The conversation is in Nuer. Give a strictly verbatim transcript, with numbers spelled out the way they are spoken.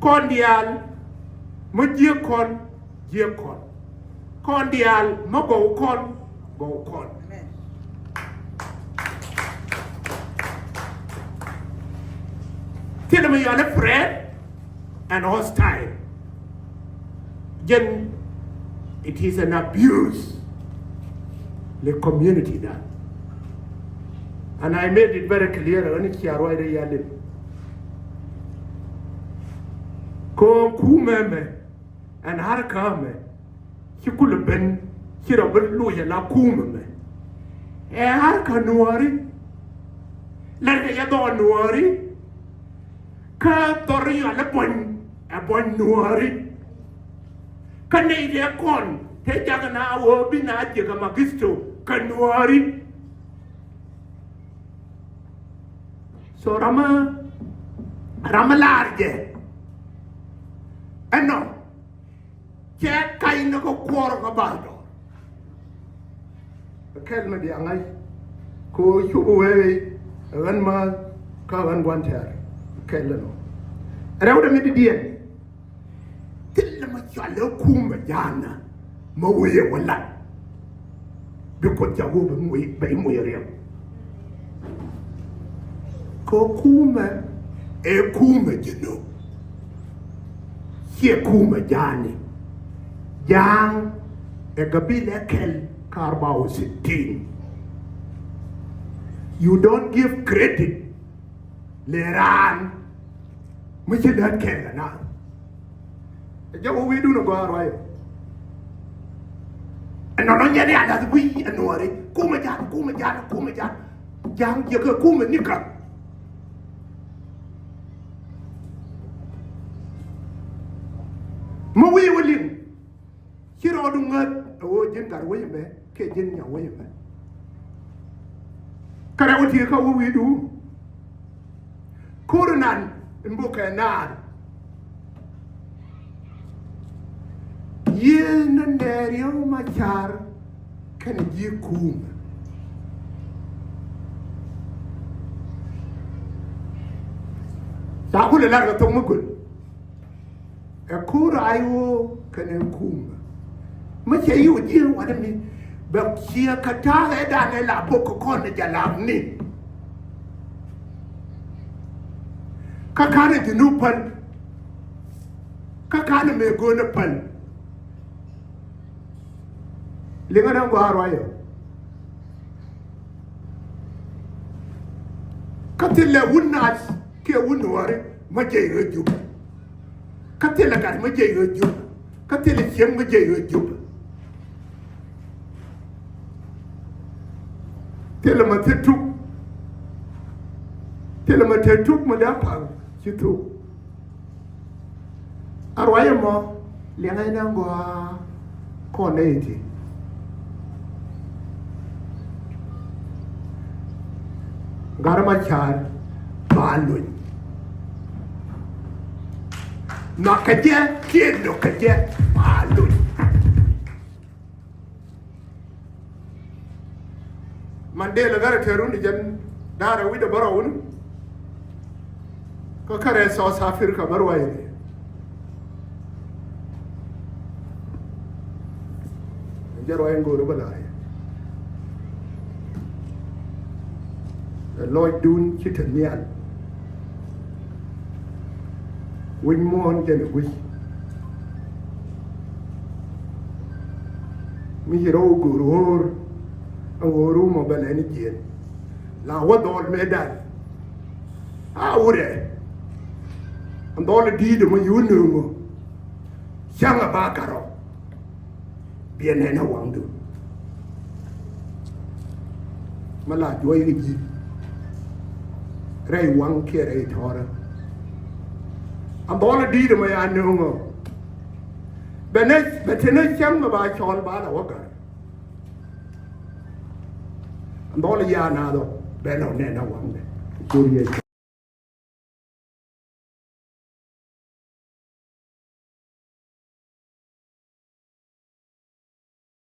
Kɔn diaal mi jiäk kɔn, jiäk kɔn. Kɔn diaal mi gɔw kɔn, gɔw kɔn. Thilɛ mi yɔal i̱ friend and hostile. Jɛn, it is an abuse. The community dan. And I made it very clear, ɣän cia ruacdɛ yalin. Kɔn kumɛ mɛ, ɛn harka mɛ, ci kulɛ ben, ci rɔ ben loc ala kumɛ mɛ. Ɛ harka nuɔri. Lɛrkɛ yɛ dhɔɔn nuɔri. Kä dhɔr yɔal ɛ buɔ̱ny, ɛ buɔ̱ny nuɔri. Kä nɛy tëë kɔn tëë jak na wä bi na jiäk ɛ magisto kɛ nuɔri. So ram mi, ram mi laar jɛ ɛnɔ. Cɛ kac ni kä kuɔr kä bal dɔɔr. Kɛl mi diaŋ ŋa̱c. Ko cuk wee ɣän ma kä ɣän gua̱n tɛ̈r. Kɛl ni nɔ. Rɛw dɛ mi didiɛn. Thilɛ mi cɔal i̱ kumɛ ja̱a̱nä mi wee wä lat. Bi Kuoth ca wä bɛ moc, bɛ moc riɛm. Kɛ kumɛ ɛ kumɛ Jinub. Ciɛ kumɛ ja̱a̱ni. Ja̱a̱ŋ ɛ gabila kɛl kä arba u sittin. You don't give credit. Lɛ raan mi ci lät kɛn kɛ naath. Ɛ jɛ wä wi̱i̱dun ɛ gɔaa ruac ɛ. Ɛnɔnɔ nyɛ ni a lath wi̱i̱ ɛ nuɔri. Kumɛ ja̱a̱n, kumɛ ja̱a̱n, kumɛ ja̱a̱n. Ja̱a̱n jiɛ kɛ kumɛ nikä. Mi wi̱i̱ wä liŋ. Ci rɔɔdu ŋäth ɛ ɣöö ji̱n gat wec ɛmɛ kiɛ ji̱n nyaw wec ɛmɛ. Kɛ rɛw ti kä wä wi̱i̱du. Ko̱r nan in bokɛ naar. Yiëë ni nɛɛr yɛ ma car kɛnɛ ji̱ kuum. Ca kulɛ lar kɛ thok mi göl. Ɛ ko̱r ay ɣöö kɛnɛ kumɛ. Mi cɛ yi wä ji̱ wanɛ mi bɛ ciɛ kɛ ta̱a̱ ɛ danɛ la bok kɛ kɔn ɛ jalapni. Kä ka̱n ɛ Jinub päl. Kä ka̱n ɛ mëë go̱o̱nɛ päl. Liŋä dee gɔaa ruac ɔ. Kä thilɛ wut naath kiɛ wut nuɔɔri mi jiɛc ɣä Jubɛ. Kä thilɛ gat mi jiɛc ɣä Jubɛ. Kä thilɛ cieŋ mi jiɛc ɣä Jubɛ. Thilɛ ma thil tuk. Thilɛ ma te tuk mi dee pa̱ŋ ci thuk. A ruac ɛmɔ liɛŋɛ ni ɛn gɔaa kɔn nɛy ti. Gat ma ca̱r ba luny. Nhɔakɛ jɛ kiɛ nhɔkɛ jɛ ba luny. Mandela gat a te run di jɛn da̱rɛ wi̱cdɛ bä rɔw wun. Kä kärɛ South Africa bä ruac ni. Jɛ ruac in go̱o̱r bä la̱r yɛ. Ɛ lɔcdun ci te nhial. Wi̱c muɔ̱ɔ̱n jɛn ɛ gui̱c. Mi ci rɔw go̱o̱r ɣöör. Ɛ ɣöör wumɔ bɛ lɛni jiɛn. La wä dhɔl mëëdan. A wurɛ. Dhɔl di̱i̱t mɔ yun nööŋɔ. Cäŋ a ba karɔ. Biɛ nɛn a waŋdu. Mi la juɔc kɛ ji̱. Rɛy waŋ kiɛ rɛy tɔ̱rä. A dhɔl di̱i̱t mɔ ya nööŋɔ. Bɛ nɛ, bɛ te nɛ cäŋ mɛ ba cɔl ba la wä gar. Dhɔl ya na dhɔ bɛ nɔ nɛn a waŋdɛ. Jur yɛ.